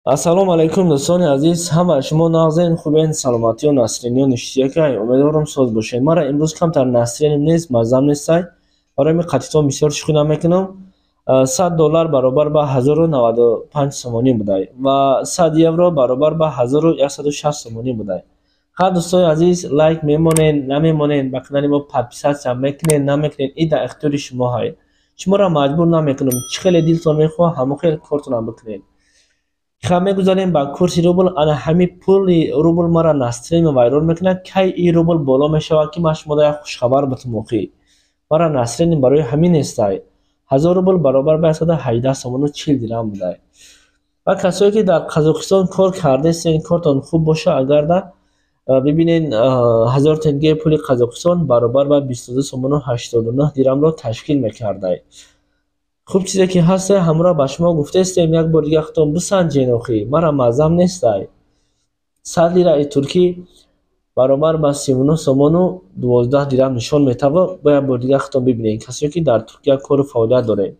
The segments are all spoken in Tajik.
Ассалому алайкум, дӯстони азиз, ҳама шумо нағзен, хубен, саломатиё, насриниё ништиякай, умедворам, соз бошед. Мара имрӯз камтар настроение нест, маззам нестай, барои ҳамин қатитон бисёр шӯхӣ намекунам. 100 доллар баробар ба 1095 сомонӣ будай ва 100 евро баробар ба 1160 сомонӣ будай. Ха, дӯстони азиз, лайк мемонед, намемонед, ба канали мо подписаться мекунед, намекунед, ин дар ихтиёри шумо ҳай. Шуморо маҷбур намекунам. Чӣ хеле дилтон мехоҳад, ҳамон хел кортонам бикунед. Ха, мегузарем ба курси рубл. Ана ҳамин пули рубл мара настроение вайрон мекунад. Кай ин рубл боло мешавад, ки ман шуморо як хушхабар бутум? Охӣ, мара настроение барои ҳамин нестай. 1000 рубл баробар ба 118 сомону 40 дирам будай. Ва касое ки дар Қазоқистон кор кардастен, кортон хуб боша, агарда бибинен, 1000 тенге пули Қазоқистон баробар ба 22 сомону 89 дирамро ташкил мекардай. Хуб, чизе ки ҳасте, ҳамроҳ ба шумо гуфтаистем, як бор дига худтон бисанҷен. Охӣ, мара маззам нестай. 100 лираи туркӣ баробар ба 39 сомону 12 дирам нишон метава. Бо як бор дига худтон бибинед, касое ки дар Туркия кору фаъолият доред.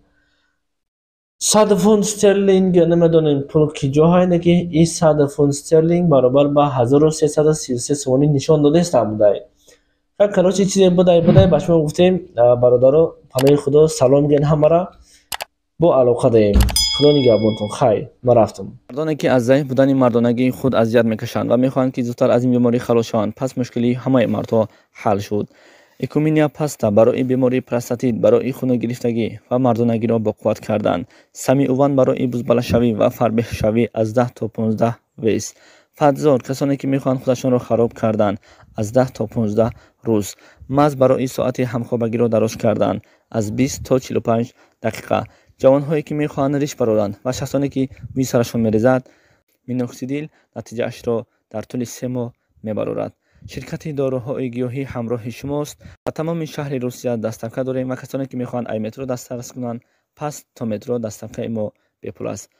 100 фунт стерлинг, намедонем, пул ки ҷо ҳайне, ки ин 100 фунт стерлинг баробар ба 1333 сомонӣ нишон додастам будай. Короче, чизе будай, ба шумо гуфтем. Бародаро, паноҳи Худо, салом ген ҳамара, бо алоқа даем. Худо нигаҳбонтон. Хайр, ман рафтам. Мардоне ки аз заиф будани мардонагии худ азият мекашанд ва мехоҳанд, ки зудтар аз ин беморӣ халос шаванд, пас мушкилии ҳамаи мардҳо ҳал шуд. Экуминия паста барои бемории простатит, барои хуногирифтагӣ ва мардонагиро боқувват кардан. Самиуван барои бузбалашавӣ ва фарбеҳшавӣ, аз 10 то 15 вес. Фатзор, касоне ки мехоҳанд худашонро хароб кардан, аз 10 то 15 рӯз. Маз барои соати ҳамхобагиро дароз кардан, аз 20 то 45 дақиқа. Ҷавонҳое ки мехоҳанд риш бароранд ва шахсоне ки мӯи сарашон мерезад, миноксидил натиҷаашро дар тӯли 3 моҳ мебарорад. Ширкати доруҳои гиёҳӣ ҳамроҳи шумост. Ба тамоми шаҳри Русия доставка дорем ва касоне ки мехоҳанд ай метро дастрас кунанд, пас то метро доставкаи мо бепул аст.